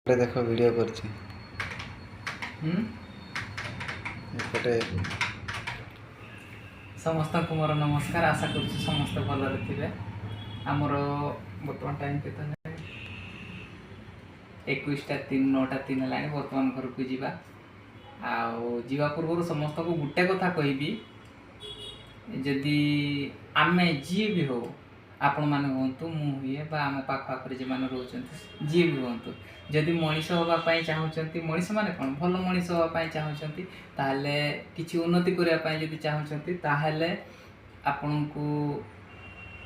ଏପଟେ ଦେଖ, ଭିଡ଼ିଓ କରୁଛି। ହୁଁ। ଏପଟେ। ସମସ୍ତଙ୍କୁ ମୋର ନମସ୍କାର। ଆଶା କରୁଛି ସମସ୍ତେ ଭଲରେ ଥିବେ। ଆମର ବର୍ତ୍ତମାନ ଟାଇମ୍ କେତେ ହେଲାଣି? 21ଟା 3, 9ଟା 3 ହେଲାଣି। ବର୍ତ୍ତମାନ ଘରକୁ ଯିବା। ଆଉ ଯିବା ପୂର୍ବରୁ ସମସ୍ତଙ୍କୁ ଗୋଟେ କଥା କହିବି, ଯଦି ଆମେ ଯିଏ ବି ହଉ, ଆପଣମାନେ ହୁଅନ୍ତୁ, ମୁଁ ହୁଏ ବା ଆମ ପାଖ ଆଖରେ ଯେଉଁମାନେ ରହୁଛନ୍ତି, ଯିଏ ବି ହୁଅନ୍ତୁ, ଯଦି ମଣିଷ ହେବା ପାଇଁ ଚାହୁଁଛନ୍ତି, ମଣିଷ ମାନେ କ'ଣ, ଭଲ ମଣିଷ ହେବା ପାଇଁ ଚାହୁଁଛନ୍ତି, ତାହେଲେ କିଛି ଉନ୍ନତି କରିବା ପାଇଁ ଯଦି ଚାହୁଁଛନ୍ତି, ତାହେଲେ ଆପଣଙ୍କୁ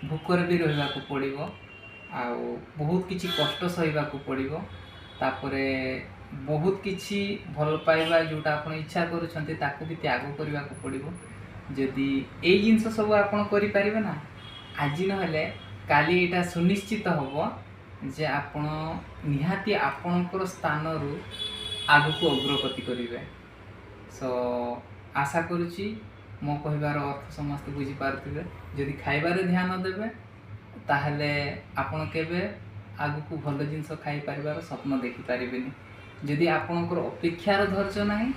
ଭୋକରେ ବି ରହିବାକୁ ପଡ଼ିବ ଆଉ ବହୁତ କିଛି କଷ୍ଟ ସହିବାକୁ ପଡ଼ିବ। ତାପରେ ବହୁତ କିଛି ଭଲ ପାଇବା, ଯେଉଁଟା ଆପଣ ଇଚ୍ଛା କରୁଛନ୍ତି, ତାକୁ ବି ତ୍ୟାଗ କରିବାକୁ ପଡ଼ିବ। ଯଦି ଏଇ ଜିନିଷ ସବୁ ଆପଣ କରିପାରିବେ ନା, ଆଜି ନହେଲେ କାଲି ଏଇଟା ସୁନିଶ୍ଚିତ ହେବ ଯେ ଆପଣ ନିହାତି ଆପଣଙ୍କର ସ୍ଥାନରୁ ଆଗକୁ ଅଗ୍ରଗତି କରିବେ। ସୋ ଆଶା କରୁଛି ମୋ କହିବାର ଅର୍ଥ ସମସ୍ତେ ବୁଝିପାରୁଥିବେ। ଯଦି ଖାଇବାରେ ଧ୍ୟାନ ଦେବେ, ତାହେଲେ ଆପଣ କେବେ ଆଗକୁ ଭଲ ଜିନିଷ ଖାଇପାରିବାର ସ୍ୱପ୍ନ ଦେଖିପାରିବେନି। ଯଦି ଆପଣଙ୍କର ଅପେକ୍ଷାର ଧୈର୍ଯ୍ୟ ନାହିଁ,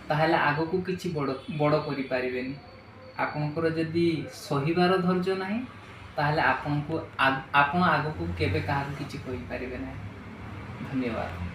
ତାହେଲେ ଆଗକୁ କିଛି ବଡ଼ ବଡ଼ କରିପାରିବେନି। ଆପଣଙ୍କର ଯଦି ସହିବାର ଧୈର୍ଯ୍ୟ ନାହିଁ, ତାହେଲେ ଆପଣ ଆଗକୁ କେବେ କାହାକୁ କିଛି କହିପାରିବେ ନାହିଁ। ଧନ୍ୟବାଦ।